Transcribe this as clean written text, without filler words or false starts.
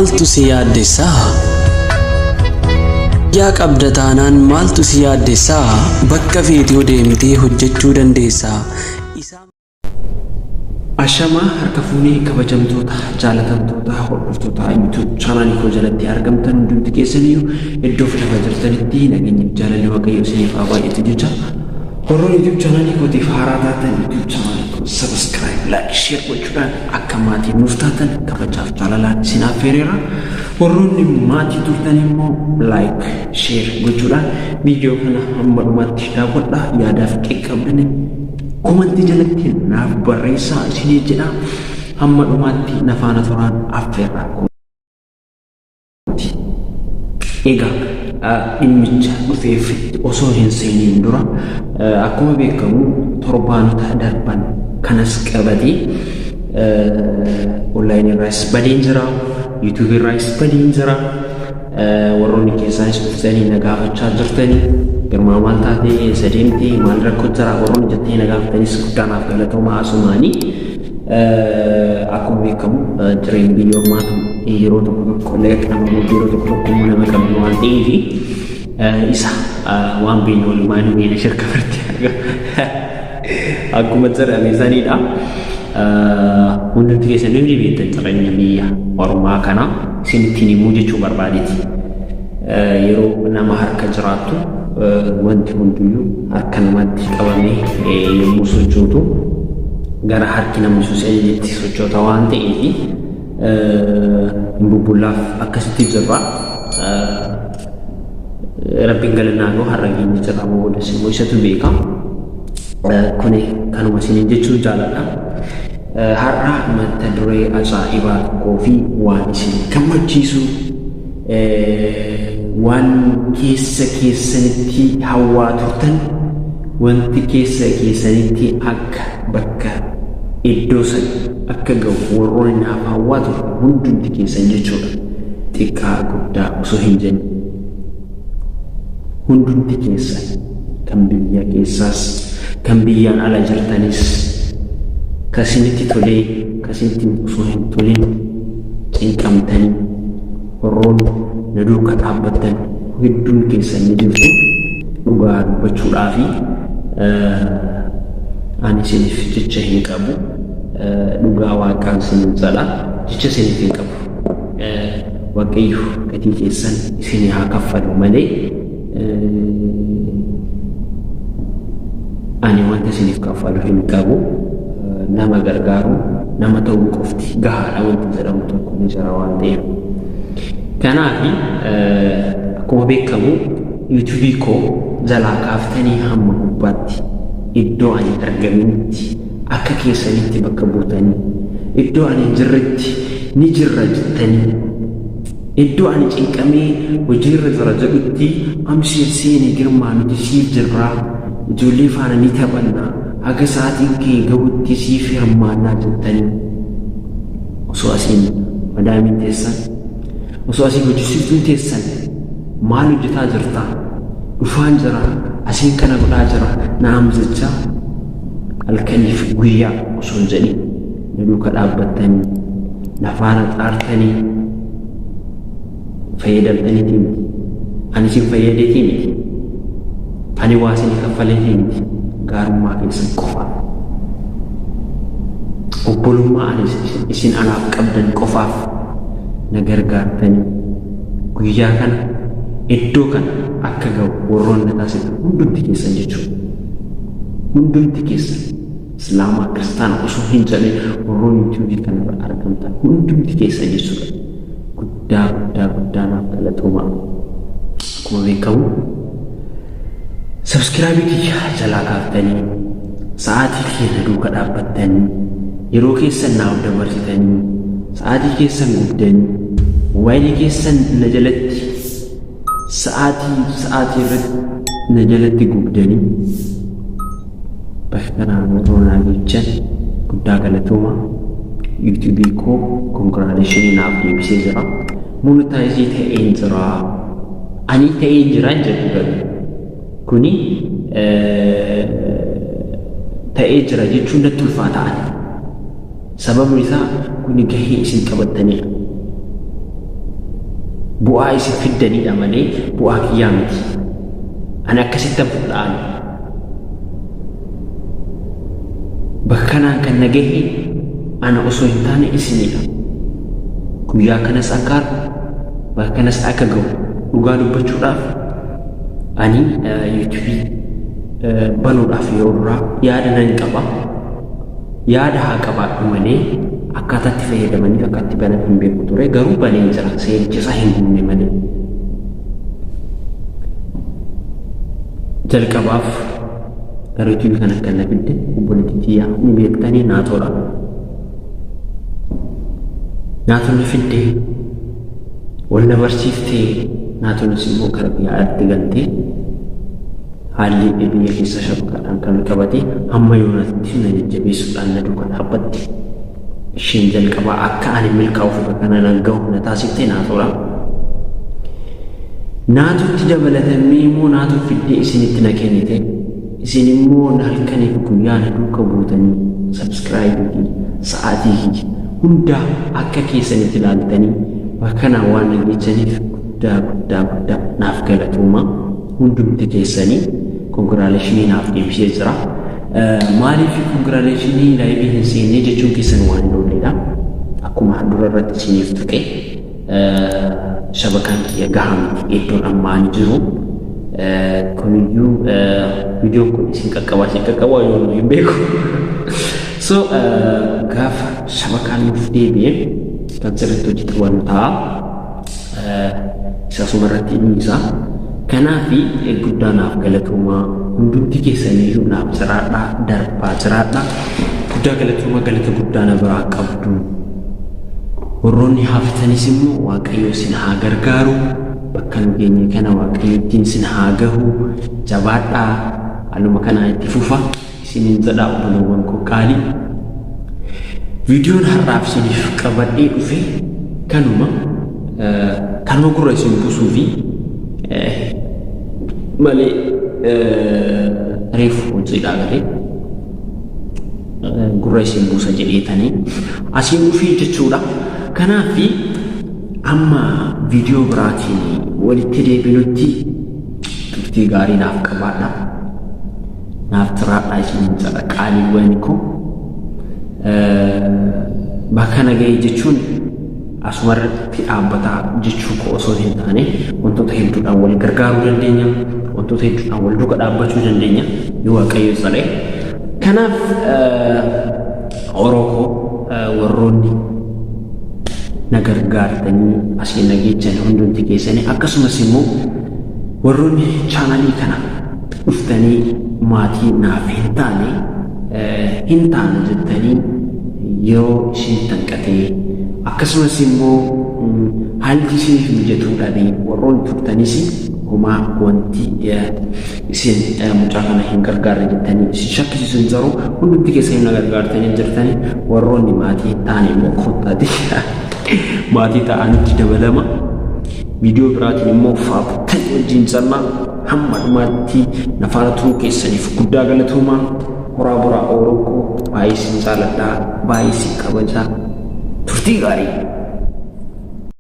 Maaltu si yaaddessaa? Yaa qabda taanaan maaltu si yaaddessaa? Bakka feete yoo deemtee hojjechuu dandeessaa. Isaa Ashamaa harka fuunee, kabajamtoota, jaalatamtoota, hordoftoota YouTube chaanaalii koo jalatti argamtan hundumti keessaniyyuu, iddoo fi lafa jirtanitti nageenyi jaalalli Waaqayyo isiniif haa baay'atu jecha. Warroon YouTube chaanaalii kootiif haaraa taatan, YouTube chaanaalii koo subscribe, like, share gochuudhaan akka maatii nuuf taatan kabajaaf jaalalaan isin affeereera. Warroonni maatii turtan immoo like, share gochuudhaan viidiyoo kana hamma dhumaatti daawwadhaa. Yaadaaf qaqqabdanii komantii jalatti naaf barreessaa isinii jedha. Hamma dhumaatti na faana turaan affeerraa kooti. Egaa dhimmicha dhufeef osoo hin seeniin dura, akkuma beekamu torbaanota darban kanas qabatee onlaayinii irraas badeen jira, yuutuubii irraas badeen jira. Warroonni keessaanis dhuftanii na gaafachaa jirtanii, "Girmaa, maal taate? Eessa deemte? Maal rakkoo jira?" warroonni jettanii na gaafatanis guddaa naaf galatoomaa asumaanii. Akkuma beekamu jireenyi biyya ormaatu yeroo tokko tokko laga nama gootu, yeroo tokko tokko immoo nama qabdu waan ta'eef, isa waan beeknu walumaan beena shirka firti akkuma jedhame sanidha. Hundumti keessan ni beektan jireenya biyya ormaa kana, isinittiin himuu jechuu barbaadeeti. Yeroo nama harka jiraattu, wanti hundiyyuu harka namaatti qabamee yommuu sochootu, gara harki namni sun si ajajetti sochoota waan ta'eef, hin bubbullaaf akkasitti jirra. Rabbiin galannaa ga'u, har'a geenye jirra moo boodas immoo isatu beeka. Kuni kanuma isiniin jechuun jaaladha. Har'a mata duree ajaa'ibaa tokkoo fi waan isin gammachiisu, waan keessa keessanitti hawwaa turtan, wanti keessa keessanitti akka bakka iddoo san akka ga'u warroonni naaf hawwaa turtan hundumti keessan jechuudha. Xiqqaa guddaa osoo hin jenne hundumti keessan, kan biyya keessaas kan biyyaan ala jirtanis, kasinitti tolee kasinitti osoo hin tolin cinqamtanii warroon na duuka dhaabbattan hedduun keessan ni jirtu. Dhugaa dubbachuudhaafi ani isiniif jecha hin qabu. Dhugaa Waaqaan isinin jedha, jecha isiniif hin qabu. Waaqayyo gatii keessan isinii haa kaffalu malee ani wanta isiniif kaffalu hin qabu. Nama gargaaru, nama ta'uu qofti gahaadha wanti jedhamu tokko ni jira waan ta'eef. Kanaaf akkuma beekamu yuutuubii koo jalaa kaaftanii hamma gubbaatti iddoo ani argaminitti akka keessanitti bakka buutanii, iddoo ani hin jirretti ni jirra jettanii, iddoo ani cinqamee hojiirra jira jedhutti "Amshir, seeni Girmaa, nuti siif jirraa, ijoollee faana ni taphannaa, haga sa'aatiin kee gahutti siif hirmaannaa" jettanii, osoo asiin madaamiin teessan, osoo asiin hojjisiiftuun teessan "Maal hojjetaa jirtaa? Dhufaan jira, asiin kana godhaa jira" naam jechaa, halkaniif guyyaa osoo hin jedhin na duuka dhaabbattanii, na faana xaartanii fayyadamtaniitii miti. Ani isin fayyadeetii miti. Ani waa isinii kaffaleetii miti. Gaarummaa keessan qofaaf. Obbolummaa ani isin anaaf qabdan qofaaf na gargaartanii guyyaa kana iddoo kana akka ga'u warroonni na taasisan hundumti keessan jechuudha. Hundumti keessan, Islaamaa Kiristaana osoo hin jedhin, warroonni yuutuubii kanarra argamtan hundumti keessan jechuudha. Guddaa guddaa guddaa naaf galatoomaa. Akkuma beekamu sabskiraabii kiyya jalaa kaaftanii, sa'aatii kiyya na duuka dhaabbattanii, yeroo keessan naaf dabarsitanii, sa'aatii keessan gubdanii, moobaayilii keessan na jalatti sa'aatii sa'aatii irratti na jalatti gubdanii bakka kanaan warroon naa jechan guddaa galatooma. Yuutuubii koo congratulation naaf deebisee jira. Monetize ta'een jira. Ani ta'een jira hin jedhu, garuu kuni ta'ee jira jechuun natti ulfaata ani. Sababni isaa kuni gahee isin taphattanidha. Bu'aa isin fiddanidha malee bu'aa kiyyaa miti. Ani akkasittan fudhaan. Bakka kanaan kan na gahe ana osoo hin taane isinidha. Guyyaa kanas akka argu, bakka kanas akka gahu dhugaa dubbachuudhaaf ani YouTube banuudhaaf yeroo duraa yaada nan qaba. Yaada haa qabaadhu malee akkaataa itti fayyadamaniif akka itti banan hin beeku ture, garuu baneen jira, seericha isaa hin guunne malee. Jalqabaaf gara YouTube kana kan na fidde obboleettii tiyyaa ni beektanii, naatoodha. Naatoon na fidde, wal na barsiiftee, naatoonis immoo gara biyyaatti galtee haalli biyya keessa shabakaadhaan kan qabate hamma yoonatti na jajjabeessuudhaan na duuka dhaabbatte. Isheen jalqabaa akka ani milkaa'uuf bakka kana nan gahu na taasifte naatoodha. Naatootti dabalatamee immoo naatoo fiddee isinitti na kennite. Isin immoo halkaniif guyyaa na duuka buutanii subscribe fi sa'aatii kiyya hundaa akka keessanitti ilaaltanii bakka kanaan waan na geechaniif guddaa guddaa guddaa naaf galatooma. Hundumti keessanii congratulation naaf deebisee jira. Maaliif congratulation live hin seenne jechuun keessan waan hin oolledha. Akkuma dura irratti isiniif tuqe, shabakaan kiyya gahaa miti iddoon amma ani jiru. Kuniyyuu viidiyoon kun isin qaqqabaa isin qaqqabaa yoo hin beeku. So gaafa shabakaan nuuf deebi'e kan sirriitti hojii qabannu ta'a. Isa asuma irratti inni isaa. Kanaaf guddaa naaf galatoomaa, hundumti keessaniyyuu naaf jiraadhaa, darbaa jiraadhaa. Guddaa galatoomaa, galata guddaa na biraa qabdu. Warroonni haftanis immoo Waaqayyo isin haa gargaaru. Bakka nu geenye kana Waaqayyo ittiin isin haa gahu. Jabaadhaa, haaluma kanaan itti fufa isiniin jedhaa, obboleewwan koo qaalii. Viidiyoon har'aaf isiniif qabadhee dhufe kanuma, kanuma gurra isin buusuu fi malee reefu hojiidhaa galee gurra isin buusa jedheetanii asiin dhufee jechuudha. Kanaaf amma viidiyoo biraatiin walitti deebinutti turtii gaarii naaf qabaadha. Naaf jiraadhaa isiniin jedha, qaaliiwwan koo. Bakka na ga'e jechuun asumarratti dhaabbataa jechuu koo osoo hin taane, wantoota hedduudhaan wal gargaaruu dandeenya. Wantoota hedduudhaan wal duuka dhaabbachuu dandeenya yoo Waaqayyo jedhe. Kanaaf Oroo koo, warroonni na gargaartanii asiin na geechan hundumti keessanii, akkasumas immoo warroonni chaanalii kana dhuftanii maatii naaf hin taane, hin taane jettanii yeroo isin tanqatee, akkasumas immoo haalli isiniif mijatuu dhabee warroonni turtanis, homaa wanti isin mucaa kana hin gargaarre jettanii isin shakkisiisu hin jiru. Hundumti keessanii na gargaartanii jirtanii. Warroonni maatii hin taane immoo kottaati maatii ta'anitti dabalama. Viidiyoo biraatiin immoo faabtan wajjin callaa hamma dhumaatti na faana turuu keessaniif guddaa galatoomaa. Horaa boraa, Oromoo koo, baay'ee isin jaaladhaa, baay'ee isin kabajaa. Turtii gaarii.